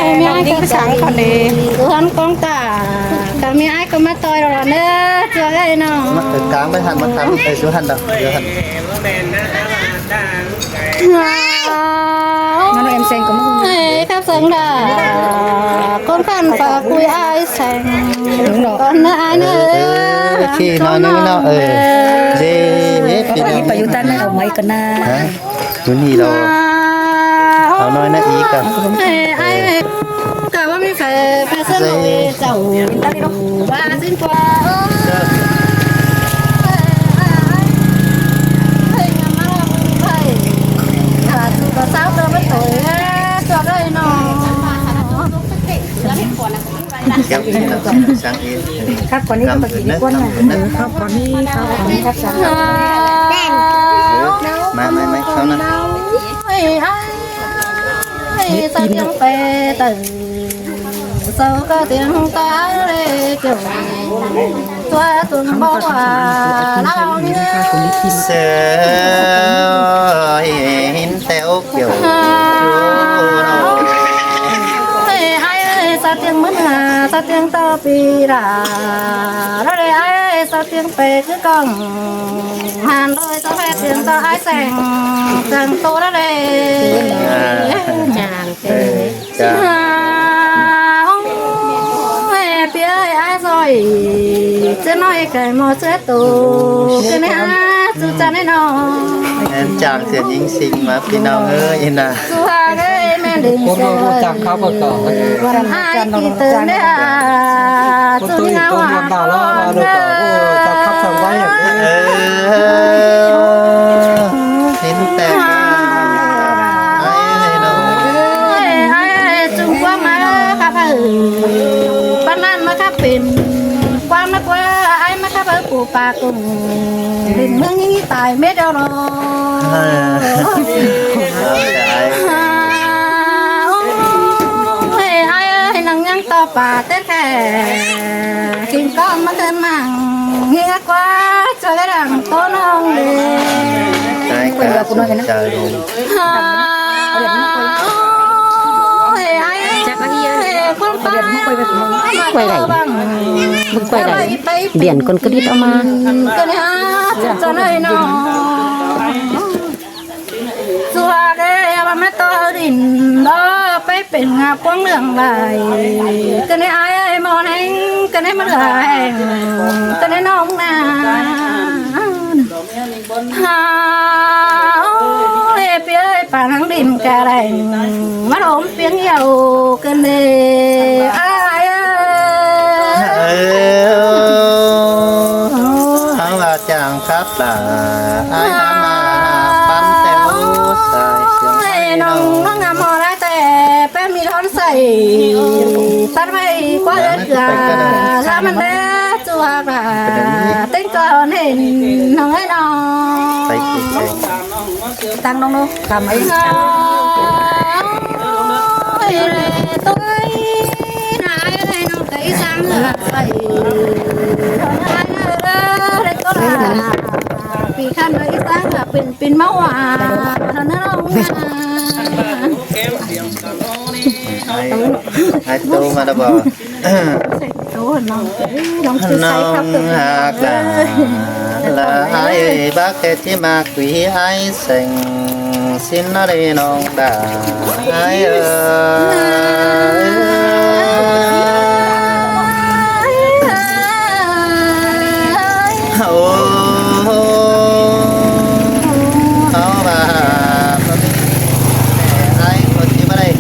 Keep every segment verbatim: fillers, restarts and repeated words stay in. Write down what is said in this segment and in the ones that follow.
ꞌMí ải ꞌcọ sắng khỏi đi. Ư ꞌhướn ꞌcóng ta. Cả ꞌmí ải ꞌcọ ꞌmá ꞌtoi ꞌlẹo ꞌnớ. ꞌChua ơi ꞌnọ. ꞌMá ꞌcọ cáng ꞌvạy ꞌhặn, ꞌmá cáng. Ê, ꞌchua ꞌhặn đa, ꞌchua ꞌhặn. Nó em seng ꞌcọ ꞌmá. Ê, khắp seng đa. ꞌCốn khăn pha cúi ải seng. Đúng rồi. ꞌCốn ꞌnớ ải ꞌnớ. Ê, ê, khi nói ꞌnớ ꞌnọ, ê. Dê, ê, khi nói. Phải ꞌnớ. Yu tăn ꞌnớ, ꞌmá ꞌcọ ꞌnớ. Hả? Mun hỉ lo. Hao ꞌnọi ꞌnớ ꞌí ꞌcọ. Ê, ải ơi. ꞌCọ ꞌva ꞌmí phải, phải sớm ꞌnọi chảu. ꞌVa ꞌsịn ꞌquá. Ê, ải ơi. ꞌCọ ꞌva ꞌsáo ꞌtơ ꞌmá ꞌtoi. ꞌChua ơi ꞌnọ. Kéo ꞌí ꞌnọ, sắng ꞌí. Khắp ꞌcốn ꞌnị ꞌcọ ꞌmá kỉ ꞌquá ꞌnọ. Khắp ꞌcốn ꞌnị, khắp ꞌcốn ꞌnị, khắp sắng. Mai, mai, mai, sau ꞌnọ. Ê, ải ơi, ꞌsáo ꞌtiêng pay tơ. Sau ꞌcọ ꞌtiêng ta ải ꞌlẹ kiêu. ꞌTua tuôn báu ꞌva ꞌlẹo ꞌnị. Sơ hin téo kiêu. Ê, ải ơi, ꞌsáo ꞌtiêng ꞌmá ꞌnạ, ꞌsáo ꞌtiêng ta pi đa. ꞌLẹo ꞌlẹ ải ơi, ꞌsáo ꞌtiêng pay cứ ꞌcóng. ꞌHan ꞌlới ꞌsáo pay ꞌtiêng ta ải seng, seng ꞌtố ꞌlẹo ꞌlẹ. À. Chang. Ê, chang. À, ôi, pi ơi, ải ꞌsội. ꞌChớ ꞌnọi cai ꞌmo ꞌchớ tô. ꞌChớ ꞌnị hả, ꞌchu chăn ꞌnị ꞌnọ. Em chang ꞌsứa ꞌnhính ꞌsịn ꞌmá ꞌpi ꞌnọng ơi, ꞌnị ꞌnạ. ꞌChu hả ơi, ꞌmen đin ꞌsứa. Ôi, chang khắp ꞌcọ. Ải ꞌkị tơ ꞌnị hả, ꞌchu ꞌnị hả. Ôi, ꞌchu ꞌnị hả, ꞌchu ꞌnị hả. Ôi, chang khắp sắng ꞌvạy. Ê, ê, ê. Hên ꞌtẹ. Ải ơi ꞌnọ. Ôi, ải ơi, chung quang ải khắp ơi. Păn ꞌnặn ꞌmá khắp pên. Quang ꞌmá ꞌquá ải ꞌmá khắp ơi phủ pà cùng. Đin ꞌmướng ꞌnị tai mết ꞌlẹo ꞌnọ. Ôi, ải ơi, ải ơi, ꞌnăng ꞌnhắng ꞌto pà tết khe. Kinh con ꞌmá khớn măng. ꞌNhính ꞌquá ꞌchua ꞌlẹ đăng ꞌtố ꞌnọng đi. Ải ꞌcọ sung chaư. Ôi, ải ơi, ꞌcốn pà. Quay lại. Bưng quay lại. Điện con cứ đít ꞌo ꞌmá. Cái này hả? Cho nó nói nó. ꞌChua ơi, ꞌva ꞌmá ꞌto đin đó, pay pên ngả quang lương lai. Cái này ải ơi, ꞌmo ꞌneng, cái này ꞌmá lưa ꞌheng. Cái này ꞌnọng ꞌnạ. Hao, ê, pi ơi, pà ꞌnăng đin ca đen, ꞌmá ꞌlốm piêng yau cơn đê. Ải ơi. Ê, hao ꞌva chang khắp đa, ải hả ꞌmá păn ꞌtẹ ú sai. Ê, ꞌnọng, ꞌnọng ngắm ꞌhọ đa ꞌtẹ, pên ꞌmí ꞌhọn sai. Tắt ꞌvạy ꞌquá ớt gà, ꞌlạ ꞌmắn đé. ꞌChua ꞌva, ꞌtếng ꞌcọ hên ꞌnọng ơi ꞌnọ. Tăng ꞌnọng ꞌnô, tăng ơi. Ôi, tôi, nà ai ơi, ꞌnọng cái sang hả, phải. Ôi, tôi là, pi khăn ơi sang hả, pên, pên máu à, nó nó. Ải, ải tô ꞌmá đa báu. Ôi, ꞌnọng, ꞌnọng ꞌchư sai khắp. ꞌNọng hák đa, ꞌlạ ải ơi, bác kẻ ꞌchí ꞌmá quí ải seng, ꞌsịn ꞌnọ đi ꞌnọng đa, ải ơi. Ôi, hao ꞌva, ải ꞌcọ ꞌchí ꞌmá đảy,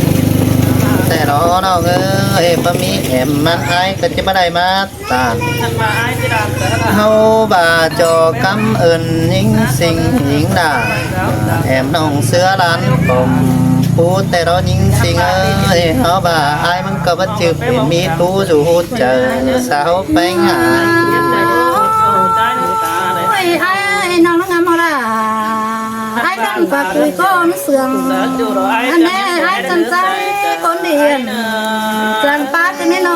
ꞌtẹ ꞌnọng ơi, ꞌpưa ꞌmí ẻm ꞌmắn ải ꞌcọ ꞌchí ꞌmá đảy ꞌmá. Ta. Hao ꞌva ꞌchọ căm ơn ꞌnhính ꞌsịn ꞌnhính đa. Em ꞌnọng ꞌsứa lan cốm. Pú ꞌtẹ ꞌnọng ꞌnhính ꞌsịn ơi. Hao ꞌva ải ꞌmắn ꞌcọ báu ꞌchư pên ꞌmí pú dú hút chaư. Sa hao ꞌpéng hả. Ôi, ải ơi, ꞌnọng ꞌnọng ngắm ꞌhọ đa. Ải căn ꞌva cúi ꞌcốn sương. Ăn ꞌnê ải căn sai ꞌcốn điện. Chang pá cái ꞌnị ꞌnọ.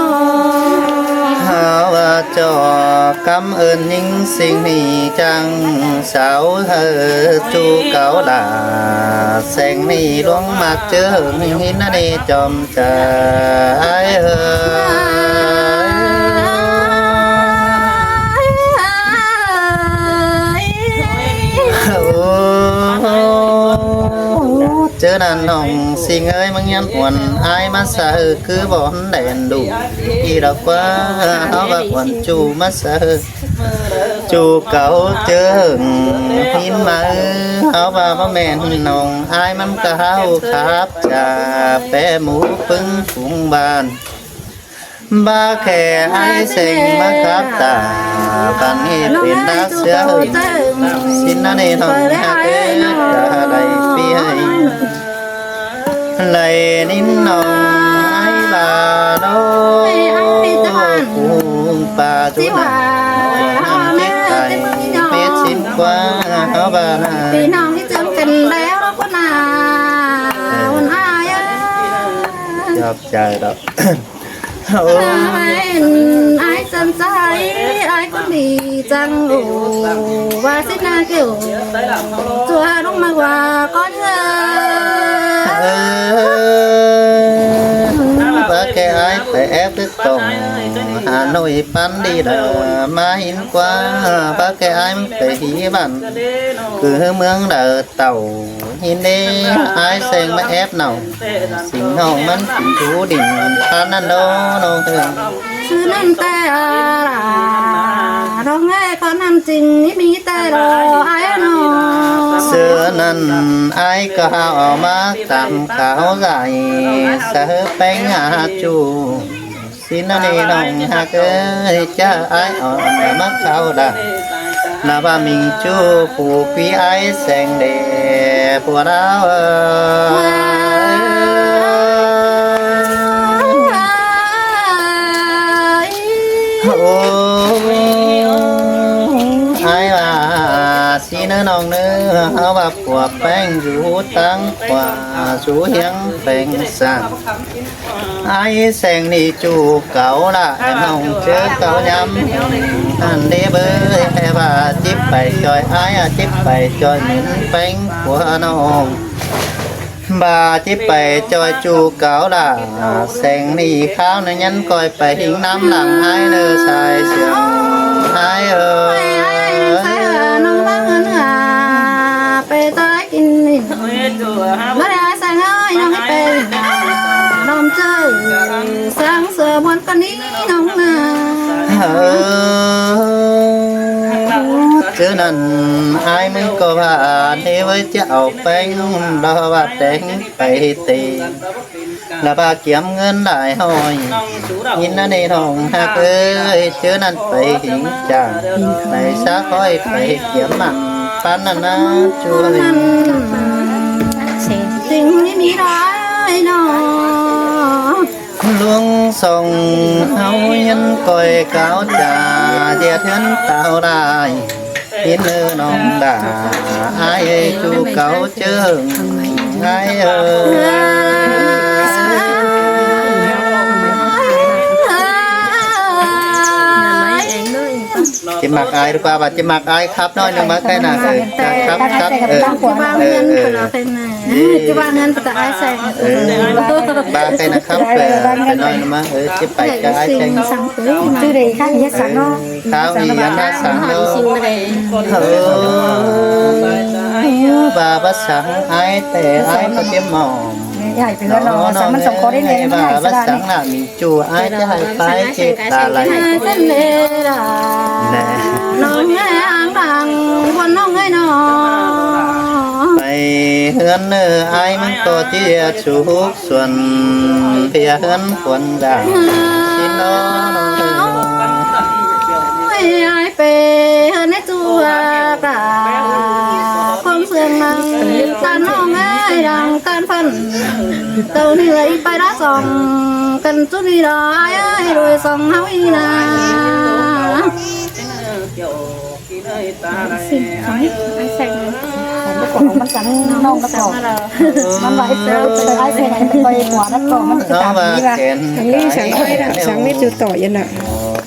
Hao ꞌva ꞌchọ Cảm ơn những sinh ni chàng sáo hơ chu cáo là seng ni luống mạc chớ hưng hin năn ni chòm chả ai hơ. Ơ, chớ năn hỏng sinh ơi măng nhăn uốn ai mát sa hơ cứ bón đèn đủ. Khi đó qua háo bác uốn chu mát sa hơ. Chu cáo chớ hưng hin mà ư, háo ba bá mẹn nòng ai mắm cá háo khắp chả pé mú pứng phung bàn. Ba khe ai seng mắc khắp tả, bàn nghi pin đá sứa hưng. Xin nó đi nòng hạt ế, ta đẩy phi hay. Lạy nín nòng ai bà đô, ai, ai, ta phung pa chú nà, nòng hăng chết tài, pết xin qua, háo ba nà. Pí nòng đi chấm cần đéo đó con à, con ai á. Chọc trời đó. Ơ. Ai, ai chân sai, ai con đi chăng ổ, và xin na kiểu, chùa đúng mà quà con. Ơ, bác kẻ ai phải ép cái cổng Hà Nội bán đi là má hin qua, bác kẻ ai phải hí bản cứ mướn đờ tàu. Hin đê ai seng mă ép nòng, sing nòng măn sing chú đin phan năn đô nô hương. Sư năn tê a la, nòng ơi con năn sing ní mi tê đô ai nô. Sư năn ai có hao mă tăm cáo dạy, sa hơ peng a chu. Xin năn ni nòng hạc ơi, chả ai ỏn mắc kháo đà. Nà ba mình chu phủ quý ai seng đê pua đáo ơi. Ô, ai ba, xin nơ nòng nơ, háo ba pua peng rú tăng pua, rú hiếng peng sàng. Ai seng ni chu cáo lạ, em hồng chớ cáo nhắm. Ăn đi bơi, em bà chip bảy choi ai, à, chip bảy choi mến phanh của nó hồng. Bà chip bảy choi chu cáo lạ, seng ni kháo nó nhắn coi bảy hình năm lặng ai nơ sai sướng. Ai ơi. Ai, ai, sai, à, nông bác hơn à, bảy tai kinh. Nó đã sang ơi, nó cái bê. Nòm chơi, sáng sớm muốn con ní nóng nà. Ơ, chớ năn ai mưng có bà, thế với chảo bánh, đó bà tránh phải tì. Là bà kiếm ngân lại hỏi. Nhìn nó nên hồng hạc ơi, chớ năn phải hình chàng. Này xác hỏi phải kiếm mặn, pán năn á, chua lên. Tình mi mi đói nó. Luông sông háo nhân coi cáo trà, diệt nhân tạo đài. Tin nơ nòng đà, ai chu cáo chướng, ai ơi. Chỉ mặc ai qua và chỉ mặc ai khắp nói nhưng mà cái nào, ừ, khắp, khắp, ừ, ừ, ừ. Chứ ba ngân ta ai sai. Ừ. Ba cái nào khắp, ừ, cái nói mà, ừ, chứ phải cho ai sai. Chứ để khác nhất sáng nó. Kháo ý gắn đã sáng đó. Ơ, bà bác sáng ai tệ ai có tiêm mỏng. Ai phải nó sáng nó sống có đấy nên bà bác sáng là mình chùa ai chứ hai phái chết ta lại. Nè. Nó nghe ang đàng, buồn nó nghe nó. Phải hứa nơ ai mắc có tiết chú hút xuân, phía hứa khuôn đàng. Xin nó. Ai pê hơn nét chu à cả. Con sương nắng tan hông ai đang tan phần. Tàu ni lấy bay đá sòng. Cần chút đi đó ai ơi đuổi sòng háo y là. Xin, ai sành. Nó mắc sẵn rồi. Nó mắc sẵn rồi. Ai sành, ai coi của nó còn, nó cứ tạm đi ra. Nó mắc sẵn. Sẵn mít chu tỏi yên ạ.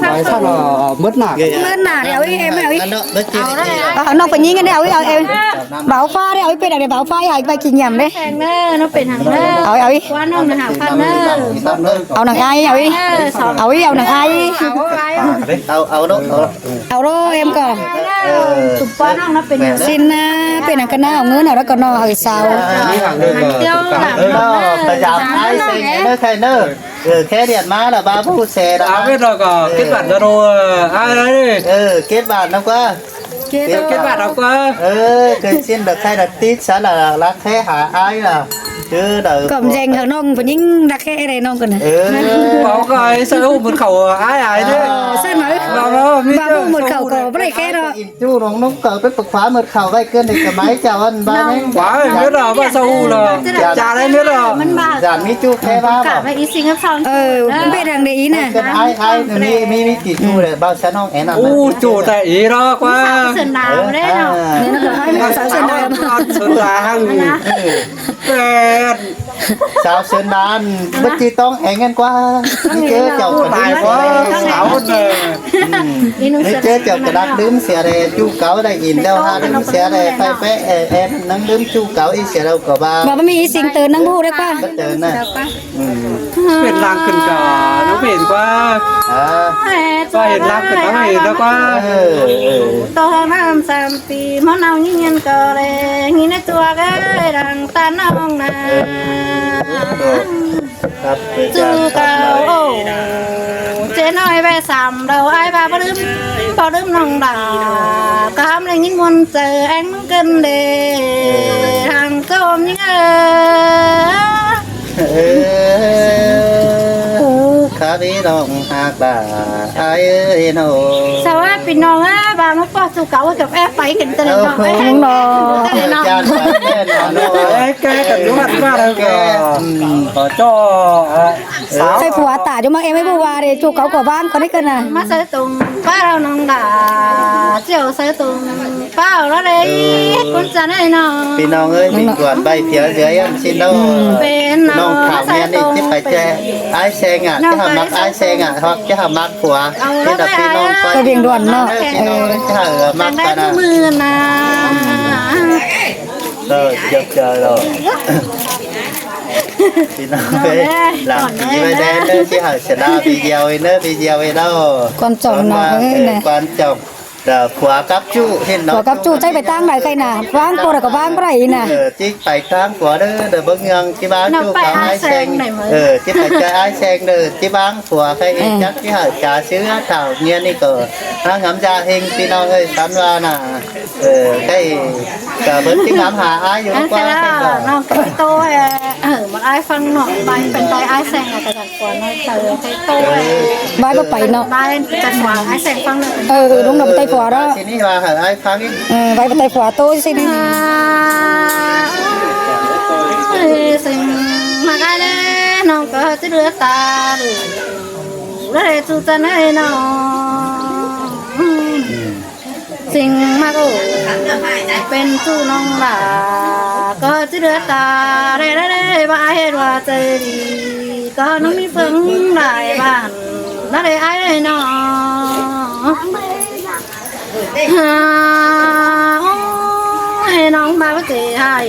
Bái sắt là mớt nả. Mớt nả đé, au ꞌí, em au ꞌí. Ăn đó, bớt kia. Au, ꞌnọng pên ꞌnhính ăn đé, au ꞌí, au, au. Báu ꞌphạ đé, au ꞌí, pên đé, báu ꞌphạ, au ꞌí, ꞌvạy kinh nghiệm đé. Pên nả, nó pên hẳn nả. Au, au ꞌí. Qua ꞌnọng nả hảo khăn nả. Au nẳng ai, au ꞌí. Au ꞌí, au nẳng ai. Au, au đó, au. Au đó, em ꞌcọ. Sụp qua ꞌnọng nó pên hẳn. Xin, à, pên hẳn ꞌcọ ꞌnọng, au ꞌngớn au đó ꞌcọ ꞌnọng, au sau. Hẳn tiêu lắm. Ờ, nó, phải giảm ai, xem nó thay nó. Ừ, khé điện má là ba phút xe đó. À, biết rồi, có kết bạn Zalo, à, ai đấy. Ừ, kết bạn nó qua. Kết bạn nó qua. Ừ, cái xin được khai đặt tít sẽ là, là khé hả ai là. Ơ, đảy. Cỏm deng hảư ꞌnọng, ꞌpứng ꞌnhính đắc khé đảy ꞌnọng ꞌcọ ꞌnớ. Ơ. Bảo cái sao ꞌmựt khảu ai ai thế. Ờ, sao nói? Bảo bảo mít bảo chứ mựt khảu sao có ꞌnớ. Báu đảy khé đó. Inh ꞌchu ꞌnọng ꞌnọng cọ pay pơk khóa ꞌmựt khảu ꞌvạy ꞌcợn đảy ꞌcọ ꞌmí chảu ăn ꞌva ꞌnê. Bảo mít đó, bảo sao ꞌhụ là. Chả đảy mít đó. Dản ꞌmí ꞌchu khé ꞌva bảo. Cảm ơn ý xin ngắm xong. Ờ, biết rằng để ý nè. Ơ, ꞌcợn ai ai ꞌnị ꞌmí ꞌmí ꞌmí kỉ ꞌchu đảy bảo sao ꞌnọng én ăn. Ú, ꞌchu ta ý đó ꞌquá. Sao sườn đào đấy nó. Ờ, à. Nên nó có hai mươi sáu sườn đào. Sườn đào hăng. Pet. Sáo sưn đan, báu ꞌchí ꞌtóng eng ăn ꞌquá. ꞌMí ꞌchớ chảu ꞌcọ đắc ꞌlứm sia đe. Ú, tai ꞌquá, sáo đe. Ừ. ꞌMí ꞌchớ chảu ꞌcọ đắc ꞌlứm sia đe, ꞌchu cáu đảy ỉn ꞌlẹo ha ꞌlứm sia đe, pay pé e, e, ꞌnăng ꞌlứm ꞌchu cáu ꞌi sia ꞌlẹo ꞌcọ ꞌva. Bảo ꞌmí ꞌi sính tớn ꞌnăng ꞌhụ đảy ꞌquá. Báu tớn ꞌnớ. Ừ. Pên lăng khửn ꞌcọ, nó pên ꞌquá. Hả? ꞌQuá hên lăng khửn nó hên đó ꞌquá. Ừ, ừ. Tô hơng năm sam pi, món ꞌnọng ꞌnhính ꞌnhính ꞌcọ đảy, ꞌnhính ꞌnớ ꞌchua ꞌcọ đảy, đang ta ꞌnọng ꞌnớ. Ừ. Khắp ꞌchu cáu ổ, ꞌchớ ꞌnọi ꞌvẹ sam đầu ai ꞌva báu ꞌlứm, báu ꞌlứm ꞌnọng đa. Cám đảy ꞌnhính ꞌmuôn chaư eng ꞌmứng ꞌcợn đảy, hăng chôm ꞌnhính ơ. Ơ, khắp ꞌpi ꞌnọng ꞌhặc ꞌva ai ơi ꞌnớ. Sao ꞌpi ꞌnọng ới, ꞌva ꞌmá ꞌpọ ꞌchu cáu cắp é pay khen ꞌtẹ ꞌnọng. Ơ, ꞌnọng. Chăn pay khen ꞌnọng. Ơ, cái cặp đúng mặt ꞌquá đâu kìa. Ừ. Có cho, à, sao? Say phua ta ꞌchu ꞌmá em ới ꞌhụ ꞌva đảy ꞌchu cáu ꞌcọ ꞌváng ꞌcọ đảy ꞌcợn ꞌnớ. ꞌMá say tông ꞌpá ꞌnọng đa, ꞌchí say tông ꞌpá ꞌnọng đảy, ꞌcốn chăn ới ꞌnọng. ꞌPi ꞌnọng ới, bình luận ꞌvạy phiếu dưới ăn xin đâu. Ừ. ꞌNọng thảo nguyên ꞌnị ꞌchí pay ꞌchoi ai seng à, ꞌchí hảư ꞌmặc ai seng à, hoặc ꞌchí hảư ꞌmặc phua. Thế là ꞌpi ꞌnọng coi bình luận ꞌnớ. Ơ, ꞌpi ꞌnọng ới, ꞌchí hảư ꞌmặc phua ꞌnớ. Rồi, chào chờ rồi. ꞌPi ꞌnọng ới, lăng ký ꞌvạy đen ꞌnớ, ꞌchí hảư sửa đa video ꞌnớ, video ꞌnớ. Quan trọng ꞌnớ, quan trọng. Đa phua cắp ꞌchu hên ꞌnớ. Phua cắp ꞌchu ꞌchí pay ꞌtáng đảy khay ꞌnớ. ꞌVáng ꞌpọ đảy ꞌcọ ꞌváng ꞌpọ đảy ꞌnớ. Ơ, ꞌchí pay ꞌtáng phua đé, đa báu ꞌnhắng ꞌchí ꞌváng ꞌchu cáu ai seng. Ơ, ꞌchí pay ꞌchoi ai seng đé, ꞌchí ꞌváng phua khay ꞌchí, chắc ꞌchí hảư chả sứ thảo nguyên ꞌnị ꞌcọ. Hăng ngắm da hên ꞌpi ꞌnọng ới, sắn ꞌva ꞌnớ. Ơ, khay ꞌcọ báu ꞌchí ngắm ha ai dú ꞌquá khay ꞌcọ. ꞌNọng ꞌcọ tô ới, ơ, ꞌmá ai ꞌphắng ꞌnọng, bái pên tai ai seng ꞌnớ. Bái báu pay ꞌnớ. Bái pên tai phua ai seng ꞌphắng ꞌnớ. Ơ, ơ, đúng ꞌnớ, pên tai phua đó. Ai seng ꞌnị ꞌva hảư ai ꞌphắng ꞌnị. Ơ, bái pên tai phua ꞌtố ꞌsịn ꞌnị. Ơ, seng ꞌmặc ai đé, ꞌnọng ꞌcọ ꞌchí đảy ta đảy. Đảy ꞌchu chăn ới ꞌnọng. Seng ꞌmặc ổ, pên ꞌchu ꞌnọng đa, ꞌcọ ꞌchí đảy ta đảy đảy đảy, ꞌva ai ꞌhệt ꞌva chaư đi, ꞌcọ ꞌnọng ꞌmí ꞌphướng lai bản, đảy đảy ai đảy ꞌnọng. Ơ, ơ, ꞌnọng ꞌva báu ꞌchí ꞌhại,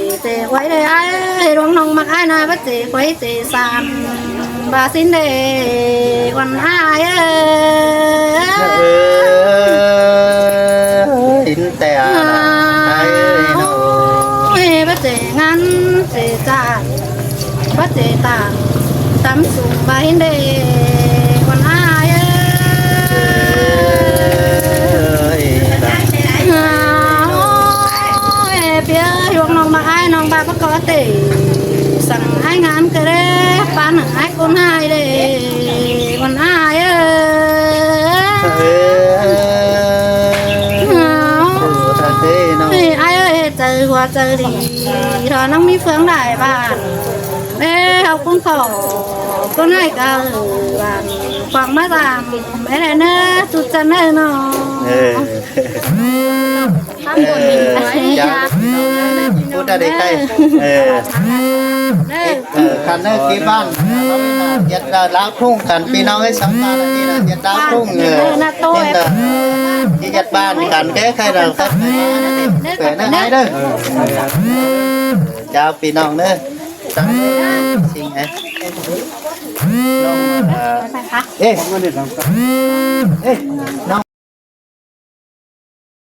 ꞌchí quay đảy ai, ꞌlụk ꞌnọng ꞌmặc ai ꞌnớ báu ꞌchí quay ꞌchí san. Ba xin đảy ꞌquan ai ới. Ơ, xin tẻ ai ơi ꞌnớ. Ôi, báu ꞌchí ngăn ꞌchí chả, báu ꞌchí tả, tắm sung ba xin đảy ꞌquan ai ới. Ơi, ôi, ꞌpi ơi, ꞌlụk ꞌnọng ꞌmặc ai ꞌnọng ꞌva báu ꞌcọ tể. Săng ai ngăn ꞌcọ đé, ꞌpá nẳng ai ꞌcốn ꞌhại đé, ꞌquan ai ới. Ơ, ơ, ơ, ơ, ơ, ai ơi, chaư ꞌhua chaư đi, ꞌthọ ꞌnọng ꞌmí ꞌphướng lai bản. Ê, hảư ꞌcốn khổ, ꞌcốn ꞌhại ꞌcọ bản, quảng ꞌmá dăm, ê đảy ꞌnớ, ꞌchu chăn ới ꞌnớ. Ơ. Ơ, chả, phút đa đảy khay. Ơ. Ơ, khăn ꞌnớ ꞌpi bản, ꞌdệt, ơ, ꞌláo ꞌphung khăn ꞌpi ꞌnọng ới, sóng ta là ꞌpi ꞌnọng ꞌdệt ꞌláo ꞌphung, ơ. Nên là ꞌdệt bản khăn khay ꞌnớ, khay. Khay ꞌnớ ai đé. Chào ꞌpi ꞌnọng ꞌnớ. Chào. Xin hả? Ơ. Ê. Ê.